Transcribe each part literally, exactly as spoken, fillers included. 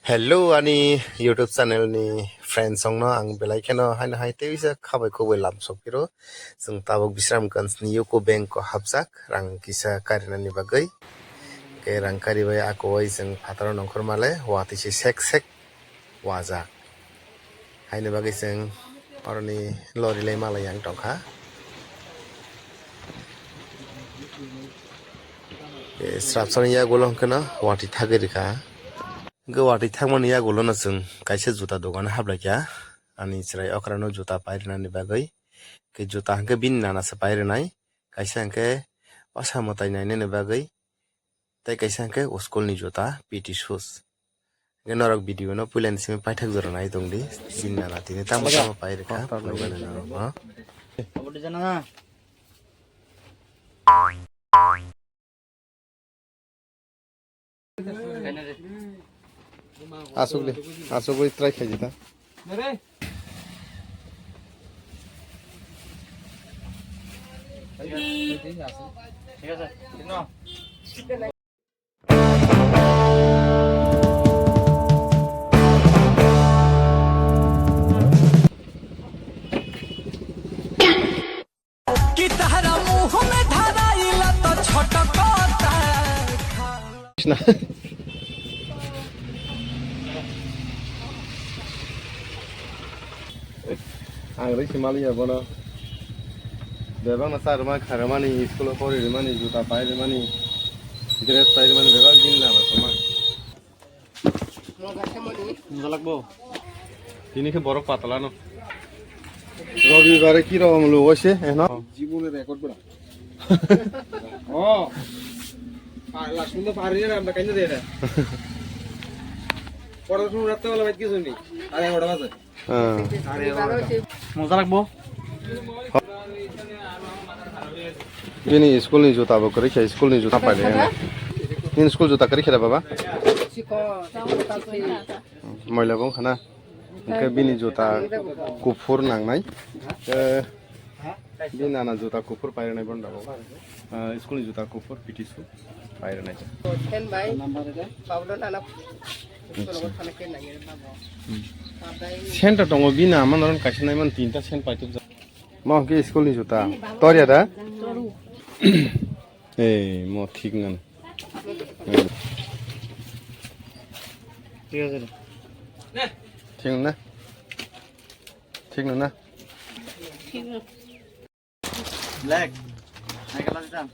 Hello, ani YouTube channel ni friends songno ang belai kheno haino hai tei bisa khabai khubui lam sokphiro. Chwng tabuk Bisramganj ni U C O Bank o hapjak, rang kisa karinani bagwi. Khe rang karibai akowai chwng phataro nongkhor male watwi se sek sek wajak. Haini bagwi chwng oroni lori lai malai yang tongkha. Khe srapsani yagulo hwnkhe no watwi thagwi rikha. Hwnkhe watwi thangmani yagulono chwng kaisa juta dogano haplaikha. Ani chwrai okrano juta pairinani bagwi. Khe juta hwnkhe bini nanasa pairinai. Kaisa hwnkhe osa mwtai nainani bagwi. Tei kaisa hwnkhe school ni juta P T shoes. Hwnkhe norok video no puilani simi paithak jora nai tongdi. Bini nana tini tamo tamo pairikha. Phunukgani norokno. Aswk de, aswk bai try khaidi ta. कि तहरा मुंह में धराइला तो छटकता है। Krishna. Ang rwi se maliya bono. Bebak no charwma kharwmani, school o pori rwmani, juta pai rwmani, dress pai rwmani, bebak din lama tongma. Mungjalak bo. Tini khe borok patala no. Robibare ki rok mulu waise, eh, no? Jibone record bwra. Oh. Pa-, last month pari na, amda kaino de na. Pora sunu ratta wala bait kisu ni. Are egaroh baje. Ah. Mungjalak bo. Bini school ni juta bo kwrwi khe, school ni juta pai de. Nini school juta kwrwi khe da baba? Moila bo khana. Hwnkhe bini juta kuphur nangnai. Eh, bini nana juta kuphur pai rwnai bono da bo. Ah, school ni juta kuphur P T shoe. Pairwnai. Sen bai. Pablo nana. Sen ta tongo bini ama noron kaisa naiman tinta sen paitubjak. Mo ke school ni juta. Torya da? Ei, mo thik ngan. Thik na? Thik na? Black. Naikal aja, Sam.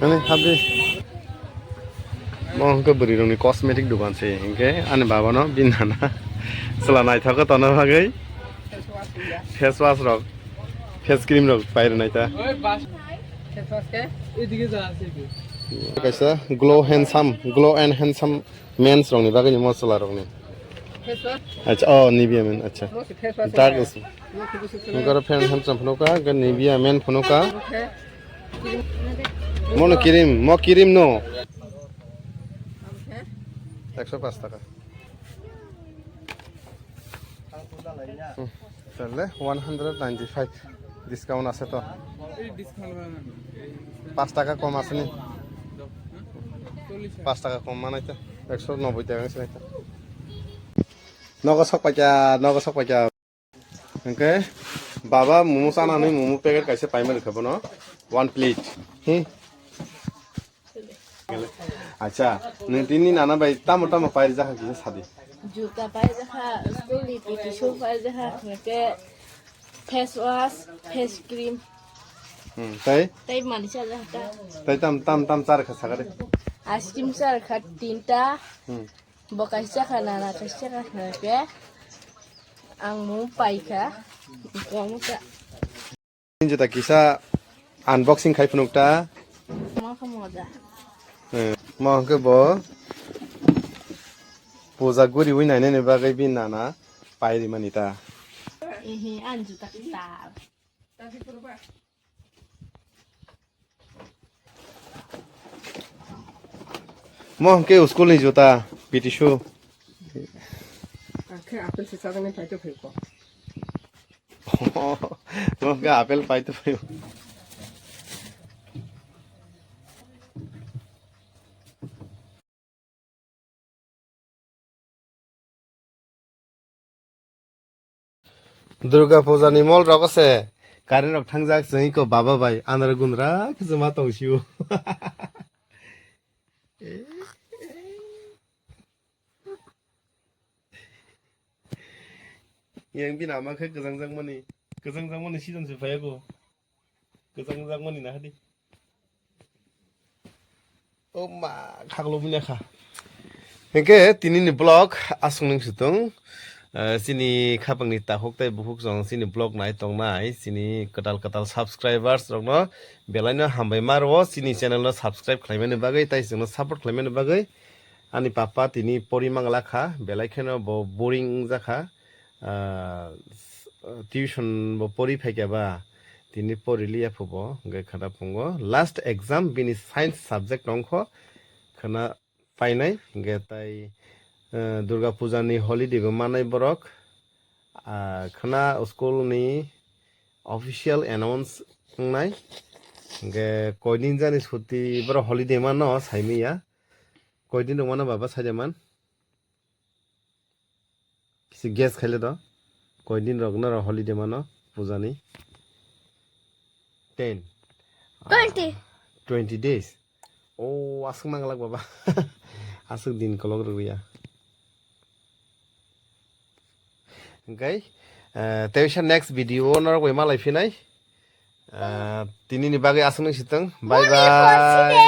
Ani habi. Mo hwnkhe bwrwi rokni cosmetic dogan se, hwnkhe ani baba no bini nana chwla naithok khe tongna bagwi face wash rok, face cream rok pai rwnai ta. Kaisa glow handsome, glow and handsome. Mens rokni bagwi ni mosola rokni. Face wash? Acha, oh, Nivea men, acha. Mo se face wash. Dark ya. Is. Mo se face wash. Ngaro fan handsome phunukha, ga Nivea men phunukha. Okay. Mono cream, mo cream no. Okay. Ekso pash taka. Hmm. Tale one hundred ninety-five discount ase to. Pash taka kom ase ni. Pash taka kom manai to. Ekso noboi taka se nai to. Nogo sok paikha, nogo sok paikha. Hwnkhe baba momo chanani momo packet kaisa paima rwkha bono. One plate. Hmm. Acha, nwng tini nana bai tamo tamo pairi jakha kisa sadi. Juta pairi jakha, school ni P T shoe pairi jakha, hwnkhe face wash, face cream. Hmm, tei? Tei mani cha jakha ta. Tei tam, tam, tam char kha sakha de. Ice cream char kha tinta. Hmm. Bo kaisa kha nana kaisa kha hwnkhe ang mung paikha. Komo ta. Juta kisa unboxing khai phunuk ta. Mo kha moja. Eh, mo hwnkhe bo puja guriwi nainani bagwi bini nana pairi mani ta. Ehe, an juta kisa. Mo hwnkhe school ni juta, P T shoe. Ang khe apple se chajaknai paito phaiko. Mo hwnkhe apple paito phaio. Durga puja ni mol rogo se current rok thangjak, chwng iko baba bai andra gundra khe chwma tong sio. Yang bini ama khe kwchang jakmani, kwchang jakmani season se phaiya ko. Kwchang jakmani na hadi. O ma, khaklo bini kha. Hingke tini ni vlog aswk nung situng. Eh, chini khapang ni takhuk tei bukhuk song chini vlog nai tongnai, chini kwtal kwtal subscribers rokno belai no hambai ma rwo, chini channel no subscribe khlaimani bagwi tei chwngno support khlaimani bagwi. Ani papa tini pori mangla kha, belai kheno bo boring wngjakha. Ah, tuition bo pori phaikya ba, tini pori liya phubo, hwnkhe khana phungo. Last exam bini science subject wngkho, khana painai, hwnkhe tai, ah, Durga puja ni holiday bo manai borok. Ah, khana school ni official announce wngnai, hwnkhe koidin jani suti borok holiday mano saimanya. Koidin rok mano baba saida man? Kisi guess khaile do. Koidin rok noro holiday mano puja ni? Ten. Twenty. Ah, twenty days. O, aswk manglak baba. Aswk din kolok rwya. Hwnkhe, eh, teisa next video o norok bai malai phinai. Eh, tini ni bagwi aswk nung sitwng. Bye bye.